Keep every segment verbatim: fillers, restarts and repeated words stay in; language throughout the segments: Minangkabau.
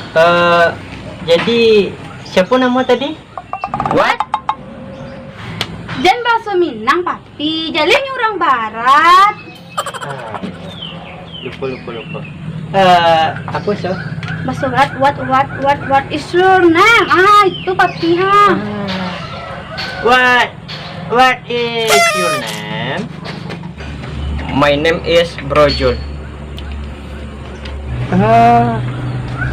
Eh, jadi, siapa nama tadi? What? Jan baso Minang, Papi. Jaleh nyo urang Barat. Ah, lupa, lupa, lupa. Eh, apa, so? Baso Barat, what, what, what, what is your name? Ah, itu, Papi, ha. Ah. What, what is your name? My name is Brojul. Ah,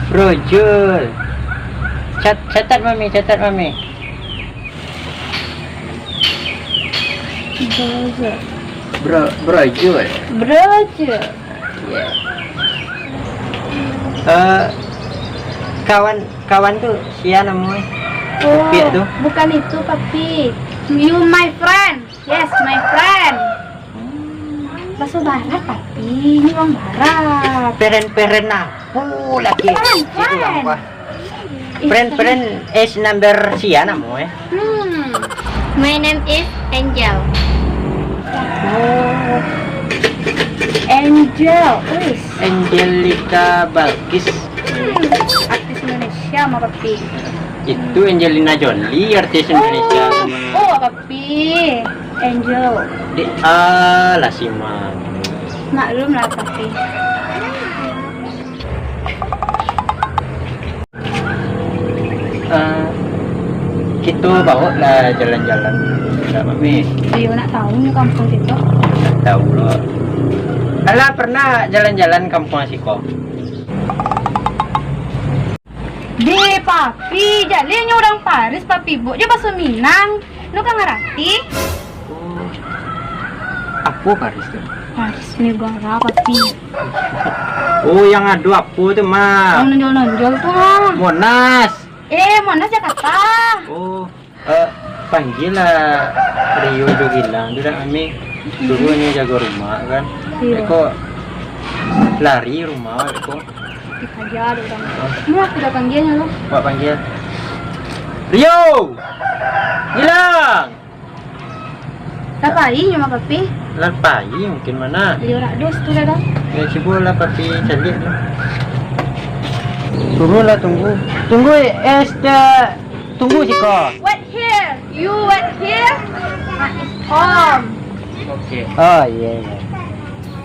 Brojul. Cat-, catat, Mami, catat, Mami. Brojul. Bro-, Brojul. Brojul. Yeah. Eh, kawan, kawan tu sia namonyo? Oh, Piak tu? Bukan itu, Papi. You my friend. Yes, my friend. Baso Barat, Papi. Ini urang Barat. Peren-peren apo lagi? Friend, itu friend. Apa? Friend, friend is number sia namonyo? Hmm. My name is Angel. Oh. Angel, wis. Angelita Balkis. Hmm. Artis Indonesia mah, Papi. Itu Angelina Jolie, artis Indonesia. Oh, oh, Papi. Angel. Dek, alah, si Mami. Maklum lah, Papi. Eh, kito bawa lah jalan-jalan, ndak, Mami? Iyo, nak tahu nyo kampuang siko. Ndak tahu lo. Alah, pernah jalan-jalan kampuang siko? Deh, Papi, jaleh nyo urang Paris, Papi buek jo baso Minang. No ka ngarati? Oh, apo Paris tu? Paris Negara, Papi. Oh, yang ado apo tu, Mak? Yang nonjol-nonjol tu, ha. Monas. Eh, Monas Jakarta. Oh, eh, panggialah Rio jo Gilang tu dak, Mami. Suruah nyo jago rumah, kan. Iyo. Iko lari rumah, iko. Dikaja dek urang. Murah sudah panggianyo lo. Wak panggia. Rio! Gilang! Lah pai nyo mah, Papi. Lah pai mungkin, mana? Iyo, rak dos tu dah, dah. Ya, cubo lah Papi caliak lah. Suruahlah tunggu. Tunggu, eh, sta-, tunggu siko. Wait here. You wait here. Ah, it's home. Oke. Oh, iya, iya.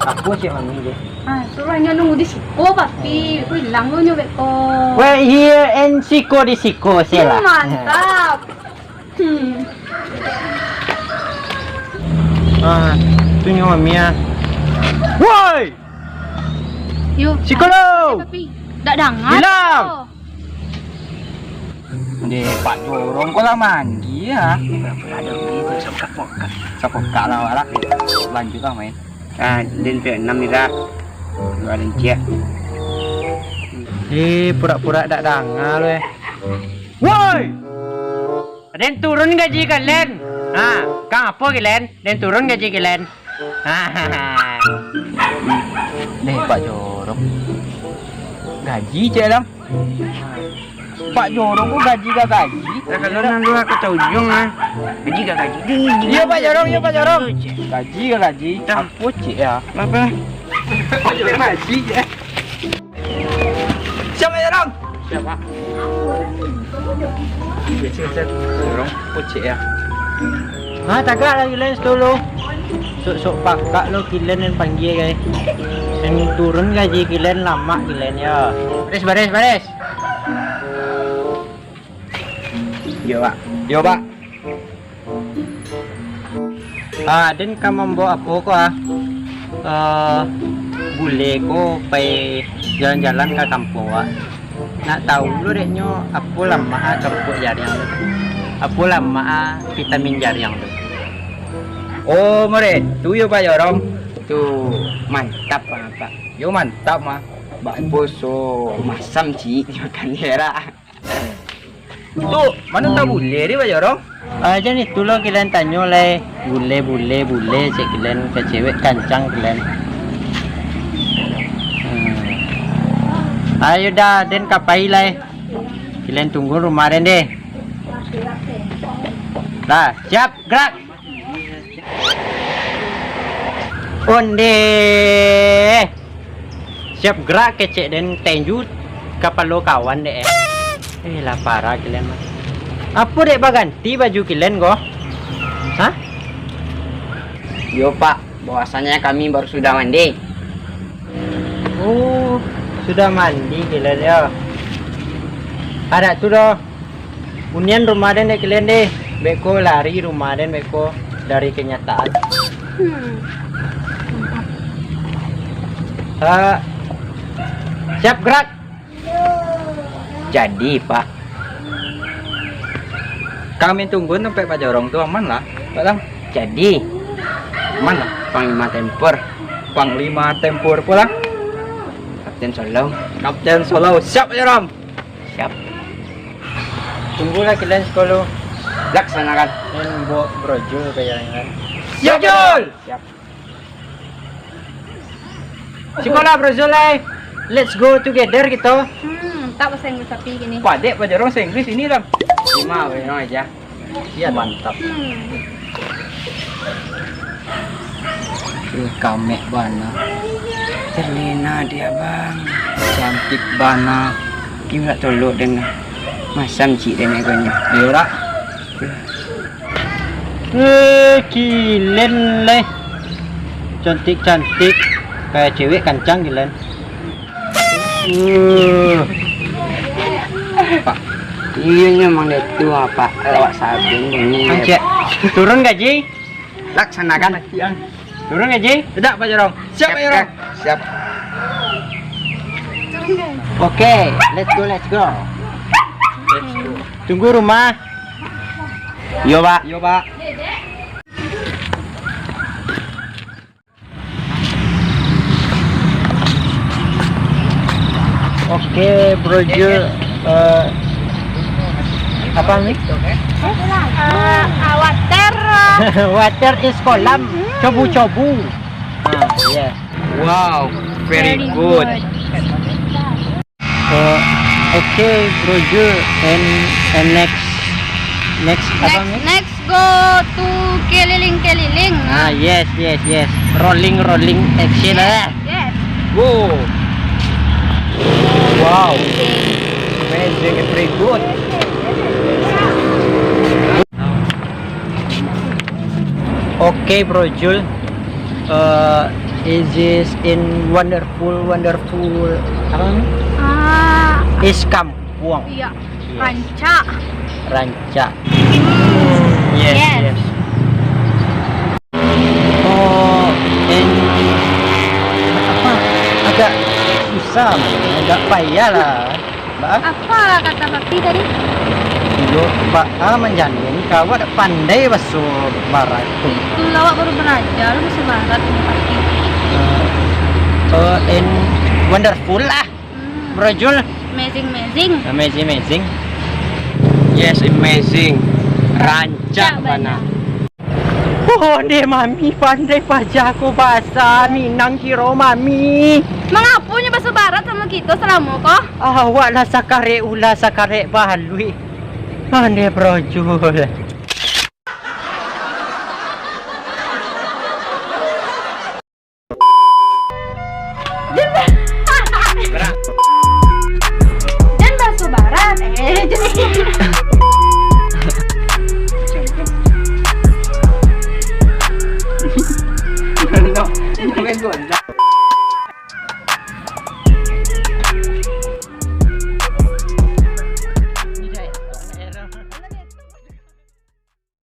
Aku cek mami je. Ah, suruah nyo nunggu di siko, Papi. Ko ilang lo nyo beko. Wait here and siko di siko, sela. Hmm, mantap. Hmm. Ah, tu nyo mami ah. Woi! Yo. Siko lo. Papi, dak danga. Bilang. Deh, Pak Jorong ko lah mandi ah. Ado ni tu, sapokak-pokak. Sapokak lah, wak lah. Lanjut lah main. Ah, den pek enam ni dah. Dua den ciak. Eh, pura-pura dak danga lo eh. Woi! Den turun gaji kalian. Ha, kang apo kalian? Den turun gaji kalian. Deh, Pak Jorong. Gaji cek dong. Pak Jorong ko gaji ka gaji. Lah, kalau nan luar kota ujung ah. Gaji ka gaji. Ding, ding, ding. Iyo, Pak Jorong, iyo, Pak Jorong. Gaji ka gaji. Dah. Apo cek ya? Apo? Gaji je. Siap, Pak Jorong? Siap, Pak. Jorong, kocek ya. Ha, tagak lah kalian situ lo. Sok-sok pakak lo kalian nan panggia, guys. Nan turun gaji kalian, lamak kalian ya. Baris, baris, baris. Yo, Pak. Yo, Pak. Ah, den ka mambaok apo ko ah? Eh, bule ko pai jalan-jalan ka kampuang wak. Nak tahu lo dek nyo apo lamak ah kampuak jariang tu? Apo lamak ah vitamin jariang tu? Oh, murid, tu yo Pak Jorong. Tu mantap ah, Pak. Yo mantap mah. Bak poso masam ciek nyo kan herak. Tu, mano tabuleh di, Pak Jorong? Ah, jan itu lo kalian tanyo lai. Bule, bule, bule, cek kalian ka cewek kancang kalian. Hmm. Ayo dah, den ka pai lai. Kalian tunggu rumah den deh. Dah, siap, gerak. Onde. Siap gerak kecek den tenjut. Kapalo kawan dek, eh. Eh, lah parah kalian mah. Apo dek baganti baju kalian ko? Hah? Yo, Pak, bahwasanya kami baru sudah mandi. Oh, sudah mandi kalian yo. Adak tu doh. Unian rumah den dek kalian deh. Beko lari rumah den beko dari kenyataan. Hmm. Eh, siap gerak. Jadi, Pak. Kami tunggu sampai Pak Jorong tu aman lah, Pak Lang. Jadi, aman lah. Panglima Tempur. Panglima Tempur pulang. Kapten Solo. Kapten Solo, siap, Pak Jorong. Siap. Tunggulah kalian sepuluh. Laksanakan. Dan bawa brojol ke jalan kan. Siap, Jul. Siap. Sikolah brojol, eh. Let's go together gitu. Hmm, tak bahasa Inggris tapi gini. Padek Pak Jorong bahasa Inggris ini lah. Terima, Pak Jorong aja. Iya, mantap. Hmm. Eh, kamek bana. Terlena dia, Bang. Cantik bana. Gila tolok den. Masam cik den egonyo. Iya, ora? Eh, kilen leh. Cantik-cantik. Kayak cewek kancang kilen. Uh. Pak. Iyo nyo mang detu, Pak. Lawak sabun ini. Ancek. Turun gaji. Laksanakan. Turun gaji. Tidak, Pak Jorong. Siap, Pak Jorong. Siap. Oke, let's go, let's go. Let's go. Tunggu rumah. Yo, Pak. Yo, Pak. Oke, Bro Jul, eh, apa ni? Eh, ah, water. Water is kolam, cobu-cobu. Ah, yes. Wow, very good. Eh, oke, Bro Jul, and, and next, next apa ni? Next, next go to keliling-keliling. Ah, yes, yes, yes. Rolling, rolling, action lah. Yes. Go. Wow. Amazing, very good. Oke, Bro Jul. Eh, is this in wonderful, wonderful, apa namanya? Ah. Is kampuang. Iya. Yes. Rancak. Rancak. Yes, yes. Yes. Oh, in, apa? Agak susah, agak payah lah. Ba? Apa kata Papi tadi? Iyo, ba, ah, manjanian ka awak dak pandai baso Barat tu. Itu lah awak baru balajar baso Barat ni, Papi. Eh, eh, and wonderful lah. Hmm. Bro Jul. Amazing, amazing. Amazing, amazing. Yes, amazing. Rancak bana. Oh, deh, Mami, pandai paja ko bahasa Minang kiro, Mami. Mangapo nyo baso Barat samo kito salamo ko? Awak lah sakarek ula, sakarek baluik. Pandai brojol. Jan ba-, jan baso Barat, eh, jan.